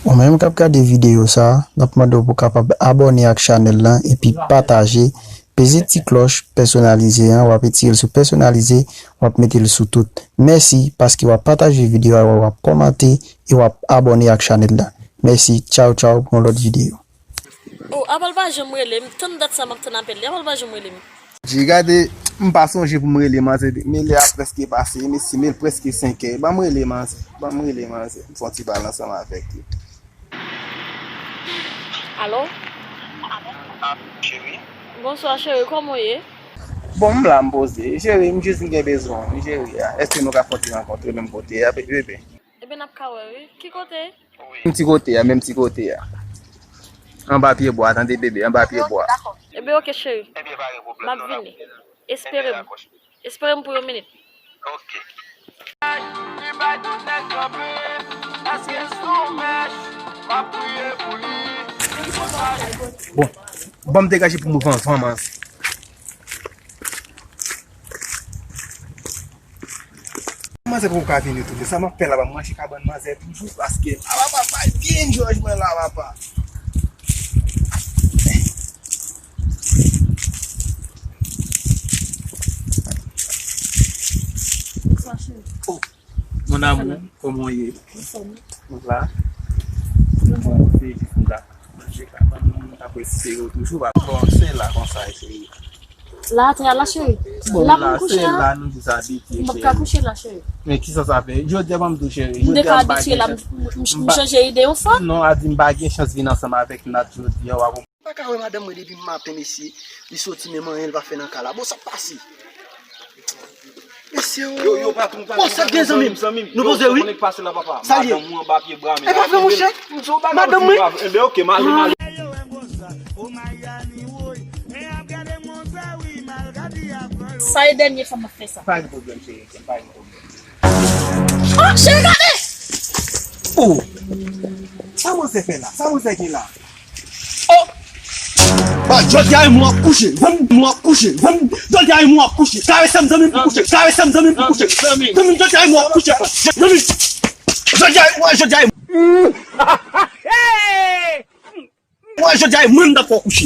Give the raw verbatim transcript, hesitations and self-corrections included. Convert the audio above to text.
Ou menm k ap gade videyo sa a, n ap mande w pou w kapab abòne ak chanèl lan epi pataje, peze ti klòch pèsonalize an, w ap retire l sou pèsonalize, w ap mete l sou tout. Mèsi paske w ap pataje videyo a, w ap kòmante e w ap abòne ak chanèl lan. Mèsi, tchaw tchaw pou yon lòt videyo. Oh, Amal pa janm rele m, tann dat sa m ap tann apèl li, Amal pa janm rele m. Dji, gade, m pa sonje pou m rele manzè, men lè a prèske pase, mesye, men l prèske senkè. Ban m rele manzè, ban m rele manzè, m fè yon ti pale ansanm avèk li. Alo? Cheri, Bonswa cheri, kòman w ye? Bon, m la, m poze. Cheri, m jis m gen bezwen w, wi, cheri a. Èske nou ka fè yon ti rankontre menm kote a, bebe? Ebyen n ap ka wè wi. Ki kote? Menm ti kote a, menm ti kote a. Anba pye bwa, tande bebe, anba pye bwa. Ebyen oke cheri. M ap vini. Espere m. Espere m pou yon minit. Ok. Bon, ban m degaje pou m van van manzè. Manzè poko ka vini tou. Sa m ap fè la, m ranche kabann manzè toujou paske la papa, vye jòj mwen la papa. Oh, mon amour, kòman w ye? Mwen la. Bon, se jis m ta manje kabann mwen, m ta prese yo toujou pa. Bon, se la konsa, cheri. La atè a la cheri. Bon, La pou la, m kouche se a. La nou jis abitye, M ap ka kouche la cheri. Men kisa sa fè? Jodi a ban m tou, cheri. M te ka abitye la, m m- m chanje ide yon fwa. Non, a di m pa gen chans vin ansanm avèk Nat jodi a, w a konprann. M pa ka wè madanm mwen depi maten, mesye. Li soti, men manyen l pa fè nan kay la. Bon, sa k pase? Mesye, oh. Yo, yo, patwon, patwon. Bon, sa k gen, zanmi m? Nou poze, wi. Sa l ye? Madanm mwen anba pye bwa, men. E pa vre, monchè. Madanm mwen. Enben, oke, m ale, m ale. Sa e dènye fwa m ap fè sa. Pa gen pwoblèm, cheri, pa gen pwoblèm. Oh, cheri, gade! Oh! Sa manzè fè la? Sa manzè gen la? Oh! Ba, jodi a mwen ap kouche. Zanmi, mwen ap kouche. Zanmi, jodi a mwen ap kouche. Karese m, zanmi, pou kouche. Karese m, zanmi, pou kouche. Zanmi, jodi a mwen ap kouche. Zanmi, jodi a, wè, jodi a. Wè, jodi a mwen m t ap fè w kouche.